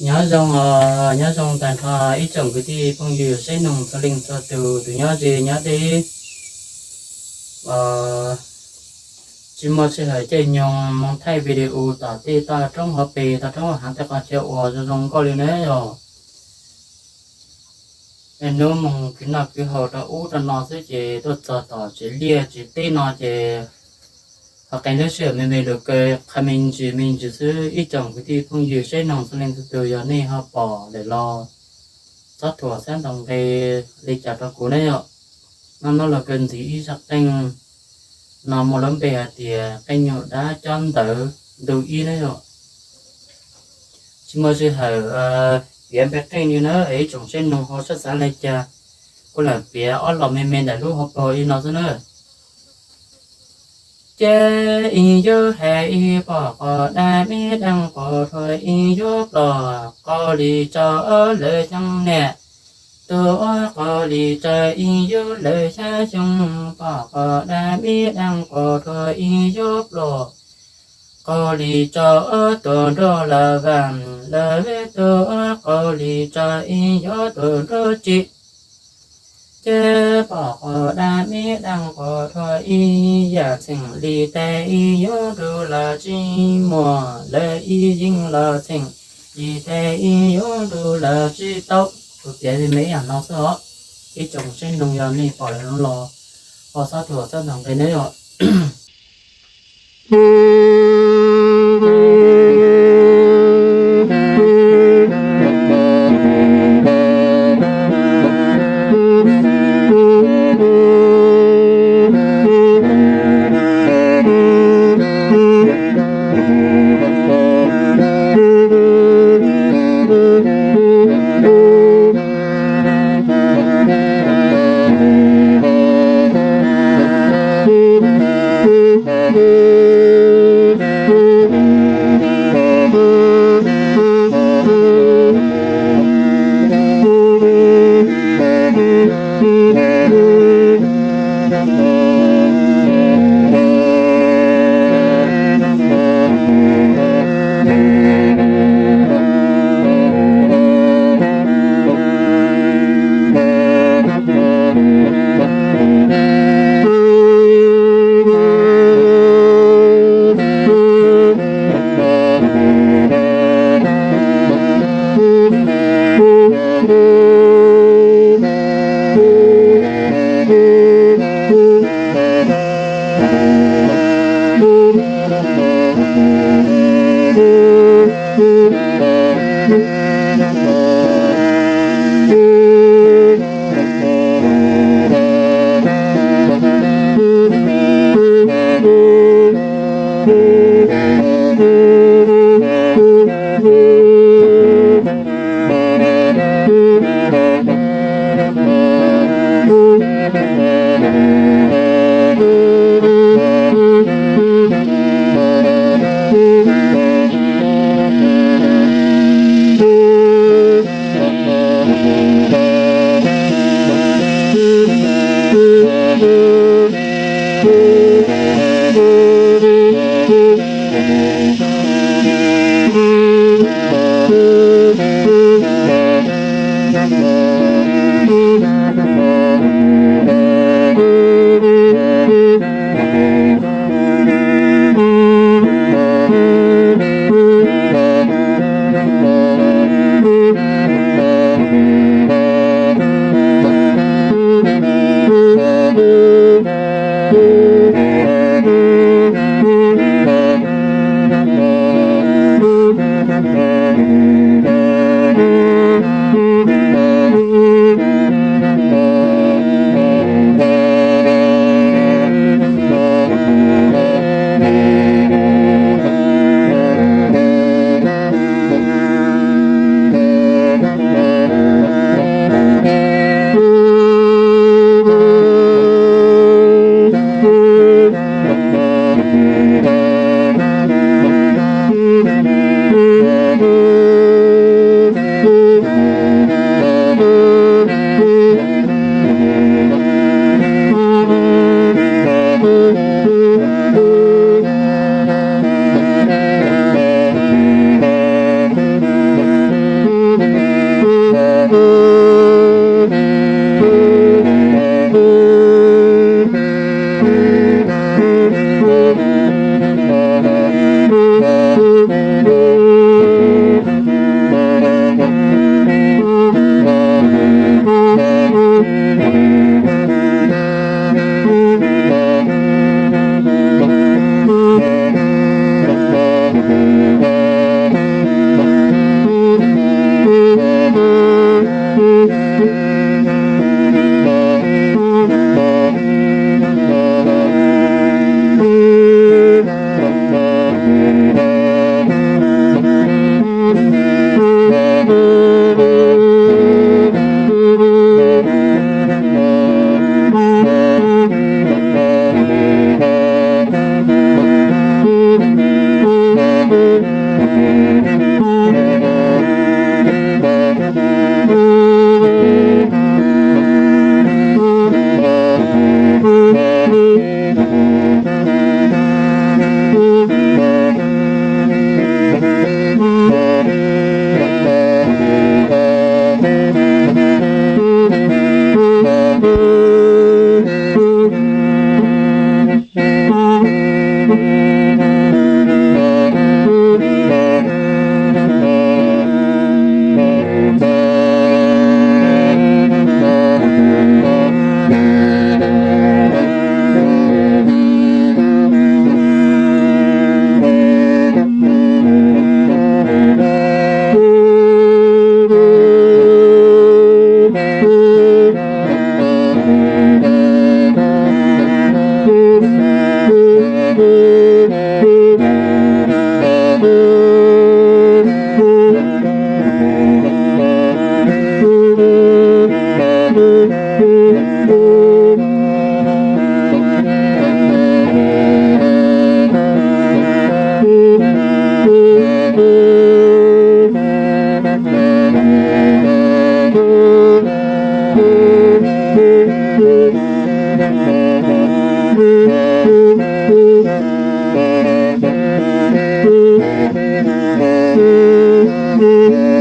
Nyob zoo, nyob zoo tag nrho ib tsoom kwv tij phooj ywg saib noog txhua leej txhua tus, tus nyob ze nyob deb. Tsis muaj sij hawm caij nyoog mus thaij video tom tej toj roob hauv pes toj roob hauv heev tej qhov chaw uas zoo zoo nkauj li na yom. Hnub moog kwv noj kwv haus rau ub rau no xwb ces tuaj txog tom tsev liaj tsev teb no ces ho qee lub sij hawm me me lug kaw qha me ntsis me ntsis xwb ib tsoom kwv tij phooj ywg saib noog txhua leej txhua tus, yog nej ho pom lawm los txhob thuam xav ntaus nqe li cas rau kuv na yom. Nub no los kaw ntxiv ib zaj qeej no muaj lub npe hais tias qeej nyuj dab cob ntawv ntu ib na yom. Tsis muaj sij hawm piav npe qeej li na, ib tsoom saib noog ho sab xav li cas, kuv lam piav ob los me me ntawm lub hauv paug li no xwb na. Ces ib yug hais ib pom qos dab me deej quas rhuav ib yug plom, qos li tso lawv xyoo niam, tus uas qos li tso ib yug lawv xya xyoo, pom qos dab me deej quas rhuav ib yug plom, qos li tso tuam nruab lawm vam lawm, tus uas qos li tso ib yug tuam nruab tsi. Ces pom qos dab me deej quas rhuav ib yam txheem li tes ib yug nrug los tsi muaj lawm ib yeej los txheem li tes ib yug nrug los tsi tau. Kuv piav li me ib yam no xwb os. Ib tsoom saib noog yog nej pom lawm los ho txhob thuam xav ntaus nqe na yom.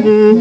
Nyob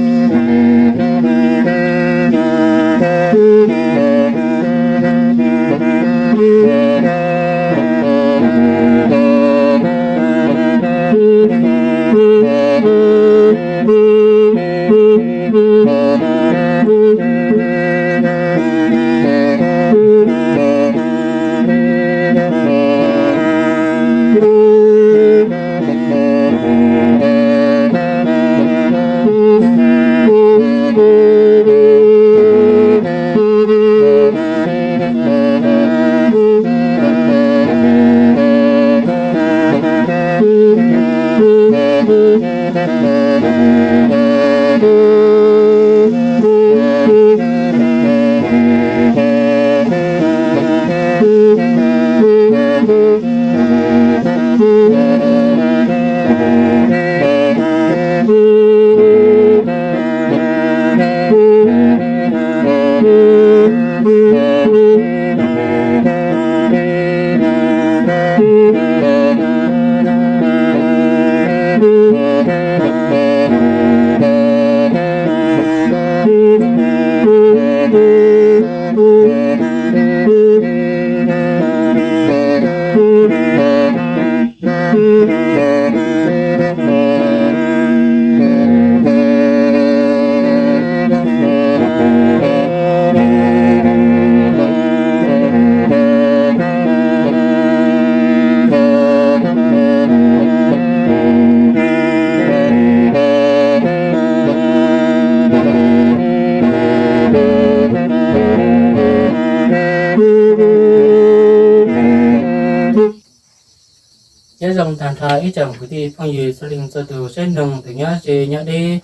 zoo tag nrho ib tsoom kwv tij phooj ywg txhua leej txhua tus, saib noog tus nyob ze nyob deb,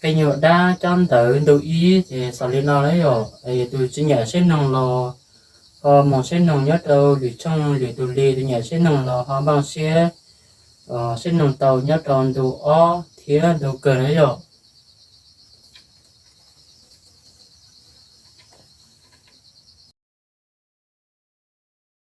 qee nyuag dab cob ntawv ntu ib ces xaus li no lawm yom. Yog tus tsis nyiam saib noog los ho mus saib noog nyob rau lwm tshooj, lwm tus li, tus nyiam saib noog los ho npaj siab saib noog tau nyob rau ntu ob thiab ntu kawg na yom.